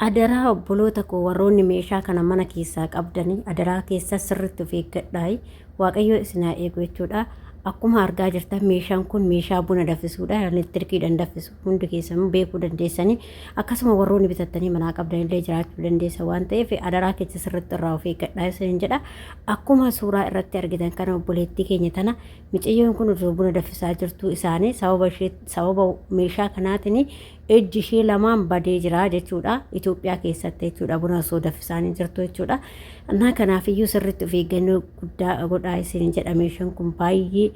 Adaraa obboloota koo warroonni meeshaa kana mana keessaa qabdanii adaraa keessa sirriitti of eeggadhaayi. Waaqayyo isin haa eegu jechuudha. Akkuma argaa jirtan meeshaan kun meeshaa buna danfisuudha. Elektirikiidhaan danfisu hundi keessanuu beekuu dandeessanii. Akkasuma warroonni bitattanii manaa qabdanillee jiraachuu dandeessa waan ta'eef adaraa keessa sirriitti irraa of eeggadhaa isin jedha. Akkuma suuraa irratti argitan kana obboleettii keenya tana micayyoon kun osoo buna danfisaa jirtuu isaanii sababa ishee sababa meeshaa kanaatiin Ijji ishee lamaan badee jira jechuudha. Itoophiyaa keessatti jechuudha. Buna osoo danfisaanii jirtu jechuudha. Innaa kanaafiyyuu sirriitti of eeggannoo guddaa godhaa isin jedha. Meeshaan kun baay'ee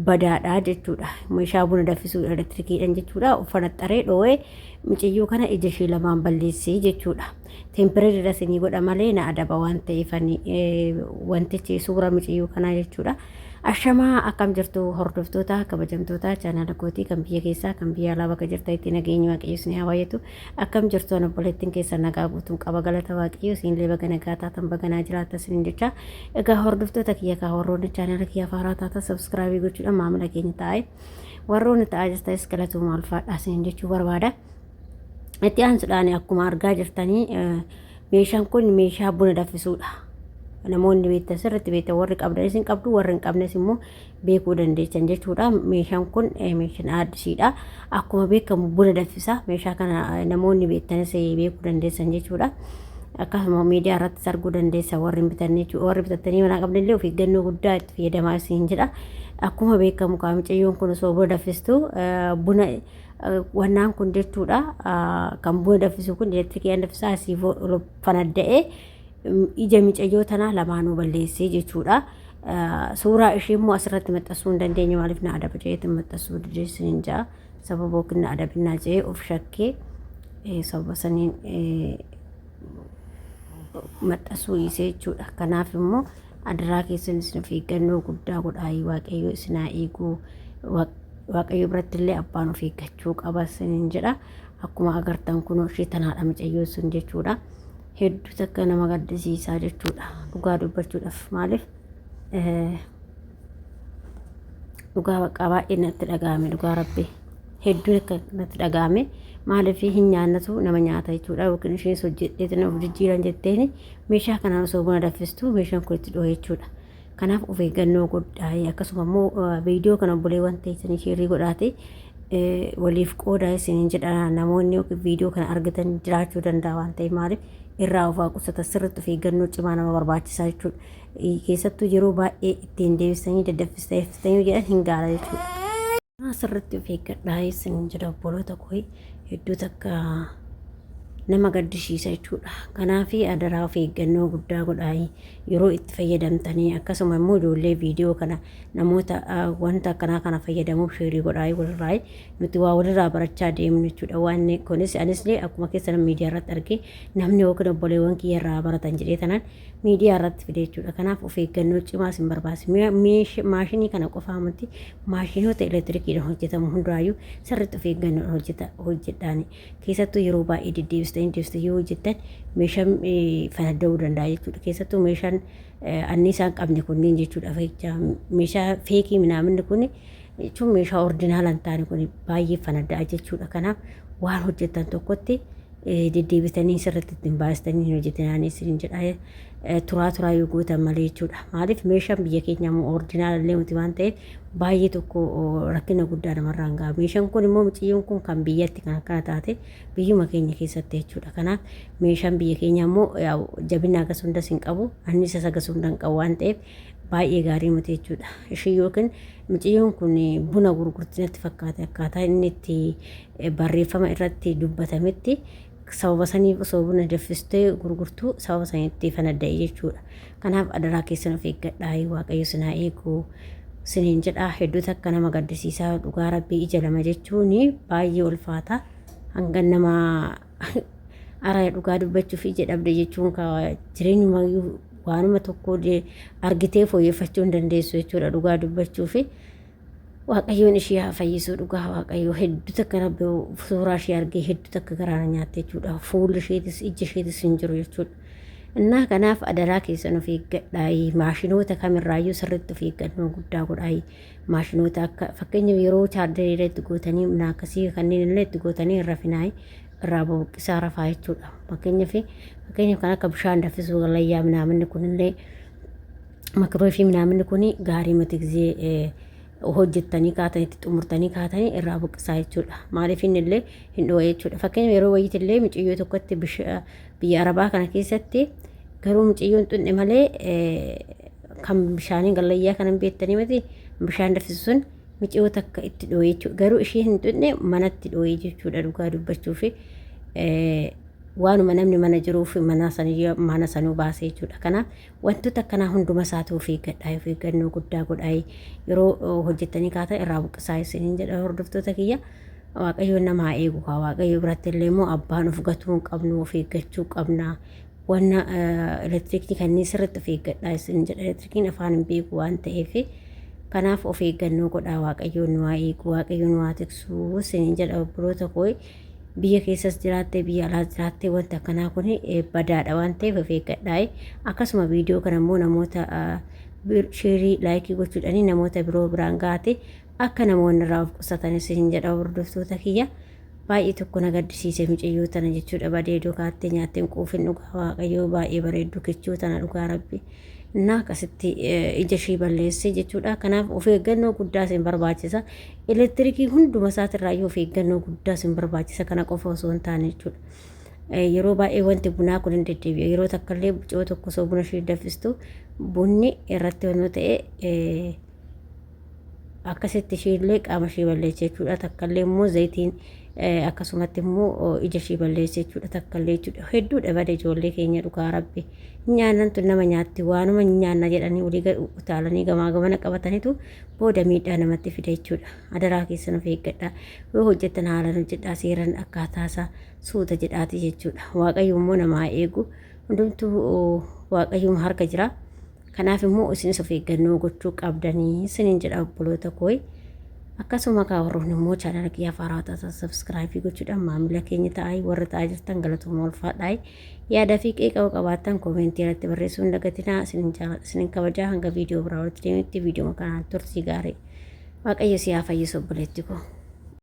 badaadha jechuudha. Meeshaa buna danfisuu elektirikiidhaan jechuudha. Uffanaxxaree dhoo'ee mucayyoo kana ija ishee lamaan balleessee jechuudha. Tempireeridha isinii godha malee na adaba waan ta'eef wantichi suura mucayyoo kanaa jechuudha. Ashamaa akkam jirtu hordoftoota kabajamtoota chaanaala kootii kan biyya keessaa kan biyya alaa bakka jirtanitti nageenyi waaqayyo isin haa baay'atu. Akkam jirtu an obboleettiin keessan nagaa guutuun qaba galata waaqayyo isinillee baga nagaa taatan baga naa jiraata isinin jecha. Egaa hordoftoota kiyya kaa warroonni chaanaala kiyya faaraa taatan sabskraabii gochuudhaan maamila keenya taa'e warroonni ta'aa jirtanis galatooma ulfaadhaa isinin jechuu barbaada. Itti aansuudhaan akkuma argaa jirtanii meeshaan kun meeshaa buna danfisuudha. Namoonni beektan sirriitti beektan warri qabdanis hin qabdu warri hin qabnes immoo beekuu dandeessan jechuudha. Meeshaan kun meeshaan aaddisiidha. Akkuma beekamu buna danfisa. Meeshaa kana namoonni beektanis beekuu dandeessan jechuudha. Akkasuma miidiyaa irrattis arguu dandeessa warri hin bitanne jechuudha. Warri bitattanii manaa qabdanillee of eeggannoo guddaa itti fayyadamaa isin jedha. Akkuma beekamu mucayyoon kun osoo buna danfistu buna wannaan kun jechuudha kan buna danfisu kun elektirikii danfisaa asii fanadda'ee ija micayyoo tanaa lamaanuu balleessee jechuudha. Suuraa ishee immoo asirratti maxxansuu hin dandeenye maaliif na adaba jeetiin maxxansuu dideessin hin ja'a. Sababa yookiin na adabinnaa jee of shakkee sababa saniin maxxansuu dhiisee jechuudha. Kanaaf immoo adaraa keessan isin of eeggannoo guddaa godhaa waaqayyo isin haa eeguu. Waaqayyo biratti illee abbaan of eeggachuu qaba isiniin jedha. Akkuma agartan kunoo ishee tanaadha mucayyoon sun jechuudha. Hedduu takka nama gaddisiisaa jechuudha. Dhugaa dubbachuudhaaf maaliif dhugaa baqqaa baay'ee natti dhaga'ame dhugaa rabbi. Hedduu akka natti dhaga'ame maaliif hin nyaannatu nama nyaata jechuudha. Yookiin isheenis hojjedheetiin of jijjiiran jetteen meeshaa kanaan osoo buna danfistu meeshaan kun itti dhohe jechuudha. Kanaaf of eeggannoo godhaa akkasuma immoo viidiyoo kana obboleewwan teessanii sheerii godhaate waliif qoodaa isiniin jedha namoonni yookiin viidiyoo kana argatan jiraachuu danda'a waan ta'eef maaliif irraa of haa qusatan sirriitti of eeggannoo cimaa nama barbaachisaa jechuudha. Keessattuu yeroo baay'ee ittiin deebisanii daddaffistanii jedhan hin gaara jechuudha. Sirriitti of eeggadhaa isiniin jedha obboloota koo hedduu takka nama gaddisiisa jechuudha. Kanaaf adaraa of eeggannoo guddaa godhaa yeroo itti fayyadamtanii akkasuma immoo ijoollee viidiyoo kana namoota wanta akkanaa kana fayyadamuuf sheerii godhaa walirraa nuti waa walirraa barachaa deemnu jechuudha. Waan kunis anis akkuma keessan miidiyaa irratti argee namni yookiin obboleewwan kiyya irraa baratan jedhee tanaan miidiyaa irratti fide jechuudha. Kanaaf of eeggannoo cimaa isin barbaachisa. Maashinii kana qofaa miti maashinoota elektirikiidhaan hojjetamu hundaayyuu sirriitti of eeggannoodhaan hojjeta hojjedhaani. Keessattuu yeroo baay'ee deddeebistanii deddeebistanii yoo hojjettan meeshaan fanadda'uu danda'a jechuudha. Keessattuu meeshaan anniisaa hin qabne kunneen jechuudha. Meeshaa feekii minaaminni kun jechuun meeshaa ordinaala hin taane kun baay'ee fanadda'a jechuudha. Kanaaf waan hojjettan tokkotti deddeebitanii sirriitti ittiin baastanii hin hojjetinaan isin jedha turaa turaa yoo gootan malee jechuudha. Maaliif meeshaan biyya keenya immoo ordinaala illee miti waan ta'eef baay'ee tokko rakkina guddaa namarraan gaha. Meeshaan kun immoo mucayyoon kun kan biyyatti kan akkana taate biyyuma keenya keessatti jechuudha. Kanaaf meeshaan biyya keenya immoo jabina hagas hundas hin qabu anniisas hagas hunda hin qabu waan ta'eef baay'ee gaarii miti jechuudha. Ishii yookiin mucayyoon kun buna gurgurti natti fakkaate akkaataa inni itti barreeffama irratti dubbatametti sababa saniif osoo buna danfistee gurgurtuu sababa sanitti fanadda'e jechuudha. Kanaaf adaraa keessan of eeggadhaa waaqayyo isin haa eegu isiniin jedha hedduu takka nama gaddisiisaa dhugaa rabbii ija lama jechuun baay'ee ulfaata hanga nama ara dhugaa dubbachuuf ija dhabde jechuun jireenyuma waanuma tokko argitee fooyyeffachuu hin dandeessu jechuudha dhugaa dubbachuufi. Waaqayyoon ishii haa fayyisuu dhugaa waaqayyoo hedduu takka rabbi suuraa ishee argee hedduu takka garaa na nyaatte jechuudha. Fuulli isheetis ijji isheetis hin jiru jechuudha. Innaa kanaaf adaraa keessan of eeggadhaa maashinoota kamirraayyuu sirriitti of eeggannoo guddaa godhaa maashinoota akka fakkeenyaaf yeroo chaarjarii irra itti gootanii humna akkasii kanneen illee itti gootanii hin rafinaa irraa bubuqqisaa rafaa jechuudha. Fakkeenyaaf fakkeenyaaf kan akka bishaan danfisuu gallayyaa minaaminni kunillee makiroofii fi minaaminni kun gaarii miti gizee hojjettanii kaatanitti xumurtanii kaatanii irraa buqqisaa jechuudha. Maaliif inni illee hin dhoo'e jechuudha. Fakkeenyaaf yeroo wayiitti illee mucayyoo tokkotti biyya Arabaa kana keessatti garuu mucayyoon xunne malee kan bishaanii gallayyaa kana hin beektanii miti bishaan danfisu sun miciyoo takka itti dhoo'e jechuudha. Garuu ishee hin xunne manatti dhoo'e jechuudha dhugaa dubbachuufi. Waanuma namni mana jiruuf mana mana sanuu baase jechuudha. Kanaaf wantoota akkanaa hunduma isaatu of eeggadhaa of eeggannoo guddaa godhaa yeroo hojjettanii kaatan irraa buqqisaa isiniin jedha hordoftoota kiyya. Waaqayyo nama haa eegu kaa Waaqayyo biratti illee immoo abbaan of gatuu hin qabnu of eeggachuu qabna. Wanna elektirikii kanneen sirriitti of eeggadhaa isin jedha elektirikiin afaan hin beeku waan ta'eef kanaaf of eeggannoo godhaa Waaqayyo nu haa eegu Waaqayyo nu haa tiksu isiniin jedha obboloota koo. Biyya keessas jiraattee biyya alaas jiraattee wanti akkanaa kun badaadha waan ta'eef of eeggadhaa. Akkasuma viidiyoo kana immoo namoota sheerii laayikii gochuudhaan namoota biroo biraan gaate akka namoonni irraa of qusatan isin jedha hordoftoota kiyya. Baay'ee tokko na gaddisiise mucayyoo tana jechuudha badeedoo kaattee nyaattee hin quufin dhugaa waaqayyoo baay'ee bareeddu kichuu tana dhugaa rabbi. Innaa akkasitti ija ishii balleesse jechuudha. Kanaaf of eeggannoo guddaa isin barbaachisa. Elektirikii hunduma isaatirraayyuu of eeggannoo guddaa isin barbaachisa kana qofa osoo hin taane jechuudha. Yeroo baay'ee wanti bunaa kun hin deddeebi'a. Yeroo takka illee bucoo tokko osoo buna ishii danfistu bunni irratti wanoo ta'e akkasitti ishiillee qaama ishii balleessa jechuudha. Takkallee immoo zayitiin akkasumatti immoo ija ishii balleessa jechuudha. Takkallee jechuudha. Hedduudha bade ijoollee keenya dhugaa rabbi. Nyaannan tun nama nyaatti waanuma nyaanna jedhanii olii gad utaalanii gamaa gamana qabatanitu booda miidhaa namatti fida jechuudha. Adaraa keessan of eeggadha. Yoo hojjettan haalaan hojjedhaa seeran akkaataa isaa suuta jedhaati jechuudha. Waaqayyo immoo nama haa eegu. Hundumtuu waaqayyuma harka jira. Kanaaf immoo isinis of eeggannoo gochuu qabdanii isiniin jedha obboloota koo. Akkasuma kaa warroonni immoo chaanala kiyyaaf haaraa taatan sabskraayibii gochuudhaan maamila keenya ta'aa warra ta'aa jirtan galatooma ulfaadhaa. Yaada fi qeeqa yoo qabaattan koomentii irratti barreessuu hin dagatinaa. Isinin jaalladha isinin kabajaa hanga viidiyoo biraa walitti deemutti viidiyoo kanaan turtii gaarii. Waaqayyo si haa fayyisu obboleetti koo.